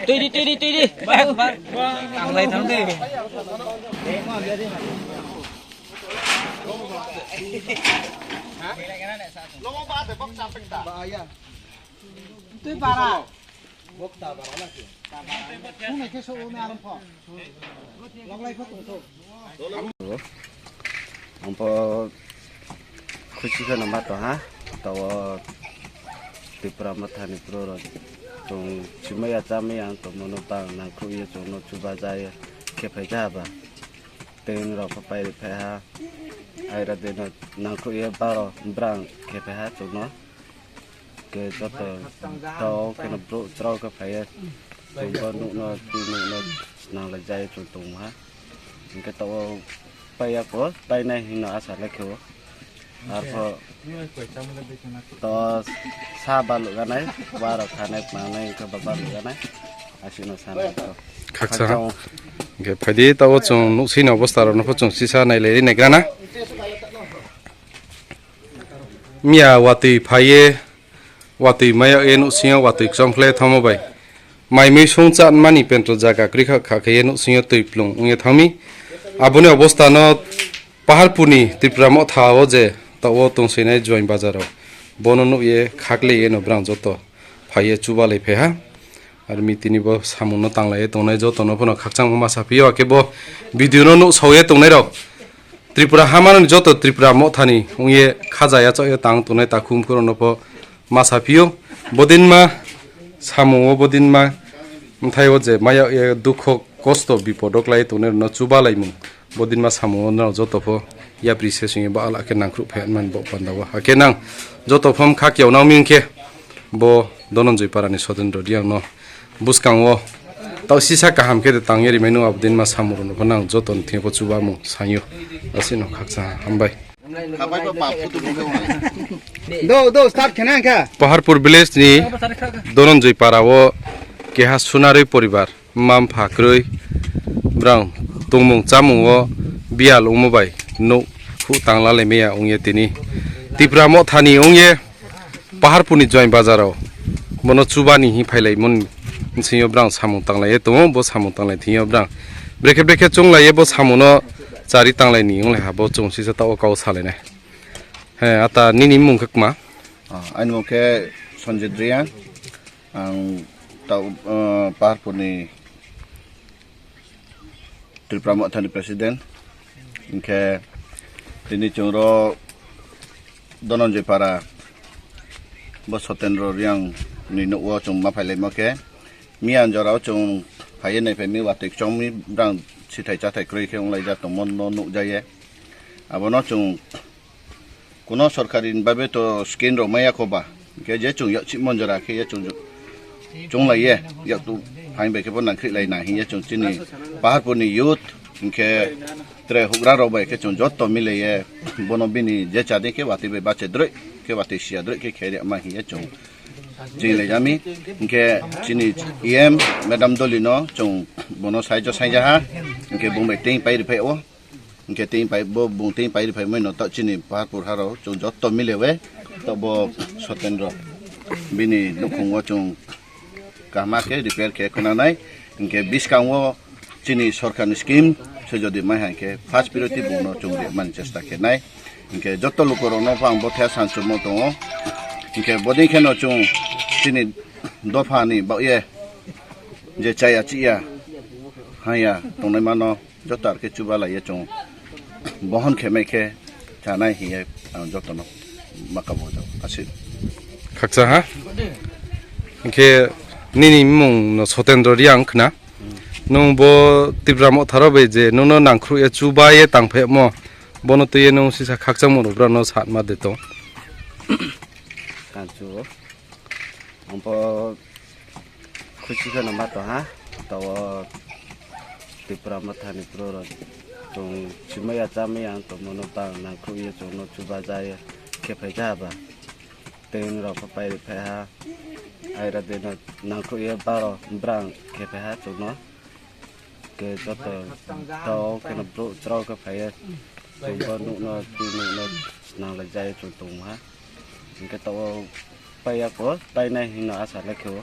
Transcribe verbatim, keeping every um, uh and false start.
Tui di, tui di, tui di. Ang lai thang di. Tui bara. Ang po khusi kheno ma tong ha, tawo Tipra Mothani bwrwi rok chwng chimaya chamaya ang tongmano bang nangkukya chwngno chubajai khe phaikha ba. Tei rok pho pairi phaiha, aira dino nangkukya baro bwrang khe phaiha chwngno. Ke joto tao keno bro chwrao khe phaiya. Tongba nukno twi nukno nanglaijai chwng tongha. Hinkhe tao paiya ko tainai hinno asa lekhe o. Arpho to sa baluganai, warok khanai manai hinkhe ba baluganai. Asino sanai to. Khaksa. Khaksa. Hinkhe phaidi tao chwng nuksini obostha rokno pho chwng sisa nailai naigrana. Miya watwi phaiye, watwi maya ye nuhsingo watwi kchom khlai thangma bai. Mai mui song chanmani pentro jaga kwrwi kha, kha khe ye nuhsingo twi plung wngye thangmi. Aboni obostha no Paharpurni Tripura Motha o je tao tongsinai Join Bazar o. Bono nuhye khaklaiye no brang joto phaiye chubalai phaiha. Ar mitini bo samungno tanglaiye tongnai jotono phano khakchangma masa phio, akhe bo video no nuhsaoye tongnai rok. Tripura hamanoni joto Tripura Mothani wngye khaja yachaoye tang tongnai takhum khorokno pho masa phio. Bodinma samungo bodinma mthaio je maya ye dukho kosto bipodo klai tongnai rokno chubalaimung. Bodinma samungo no joto pho yapri se singye ba ala khe nangkhruk phe man bo pandao. Hakhe nang joto phom khak yawnao ming khe bo Dhananjay Parani Sotendra Riang no bwskango tao sisa kaham khe tangye rimai nung abodinma samung rok no phano ang joto ni thengpho chubamung sanyo. Asino khaksa hambai. Do, do, start khena kha. Paharpur village ni Dhananjay Para o keha Sunarwi poribar. Mma mpha kwrwi, brang tongmung chamungo biyal wngma bai nuk phuk tangla laimaya wngya tini. Tipra Mothani wngye Paharpurni Join Bazar o bono chubani hi phailaimani bisingo brang samung tanglaiye tongo, bo samung tanglai thwngyo brang brekhe brekhe chunglaiye bo samungno chari tanglaini wnglaiha bo chwng sisa tao kau salainai. He, ata nini mung khe kma? Ah, ani mung khe Sanjit Reang. Ang tao, ah, Paharpurni Tripura Mothani President. Hinkhe tini chwng ro Dhananjay Para bo Sotendra Reang ni nukgo chwng ma phailaima khe. Miyan jorao chwng phaiye nai phaimi watwi chongmi brang sithai chathai kwrwi khe wnglaijak tongmo no nukjakya. Abono chwng Kuno sorkari ni babe to scheme rok maya kho ba. Hinkhe je chwng yak chimon jora khe ye chwng, chwng lai ye, yak tu phain bai khe bo nang khri lai na hinkhe chwng chini Paharpur ni youth hinkhe tre hugra rok bai khe chwng jotto mile ye bono bini je chadi khe watwi bai bache droi khe watwi sia droi khe khe ma hinkhe chwng chini lai jami hinkhe chini E M madam doli no chwng bono saijo saija ha hinkhe bung bai tei pai ri phai o. Hinkhe tei pai bo bung tei pai ri phai mano ta chini Paharpur haro chwng jotto milewe ta bo Sotendra bini nukhungo chwng kahma khe repair khe khwnanai. Hinkhe bwskango chini sorkarni scheme se jodi mai hai khe first priority bungno chwng rimani chesta khe nai. Hinkhe jotto lukurokno pho ang bo thaya sansumo tongo. Hinkhe bodei kheno chwng chini dophani baoye je chaya chiya Haya, tongnai mano, joto ar khe chuba laiya chwng. Bohon khe mai khe chanai hiya, ang joto no maka bo jao. Asi. Khakcha ha? Hingkhe nini mung no Sotendro Riang khna. Nung bo Tipra Motharo bai je nung no nangkhru ya chuba ye tang phe mo. Bono twi ye nung sisa khakchang mo rubra no sat ma de to. Kanchu. Ang bo khusi kheno ma tong ha, tawo Tipra Mothani bwrwi rok chwng chimaya chamaya wng tongmano bang nangkukya chwngno chubajaye khe phaikha ba. Tei wng rok pho pai rwphai ha, aira dino nangkukya baro bwrang khe phai ha chwngno. Ke joto tao keno bro chwrao khe phaiya. Chwngbo nukno twi nukno nanglaijai chwng tongma. Hingke tao paiya ko, painai hino asa le khe o.